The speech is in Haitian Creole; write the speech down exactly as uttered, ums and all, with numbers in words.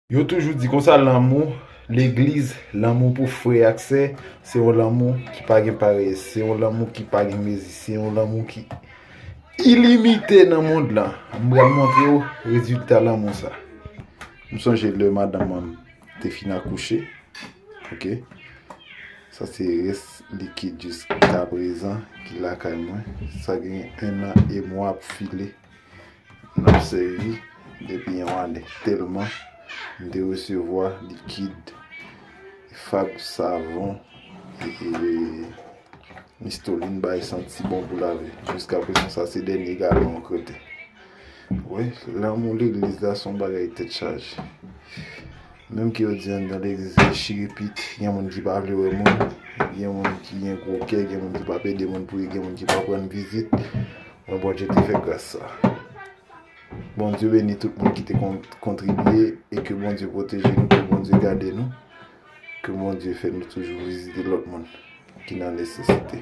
Yo toujou di konsa, lanmou legliz, lanmou pou frè ak sè, se yon lanmou ki pa gen parèy, se yon lanmou ki pa gen mezi, se yon lanmou ki ilimite nan mond lan. M pral montre w rezilta lanmou sa. M sonje lè madanm mwen te fin akouche. Ok. Sa se rès likid jiska prezan ki lakay mwen. Sa gen en an e mwa ap file. N ap sèvi depi yon ane. Tèlman m te resevwa likid, fab, savon, e, e, Mistolin bay santi bon pou lave. Jiska prezan, sa se dènye galon an krete. Wi, lanmou legliz la se yon bagay tèt chaje. Menm ke yo di anndan legliz se chirepit, gen moun ki pa vle wè moun, gen moun ki gen gwo kè, gen moun ki p ap ede moun priye, gen moun ki pa pran vizit. Mwen, Bondye te fè gras sa. Bondye beni tout moun ki te kon- kontribye e ke Bondye pwoteje nou, ke Bondye gade nou, ke Bondye fè nou toujou vizite lòt moun ki nan nesesite.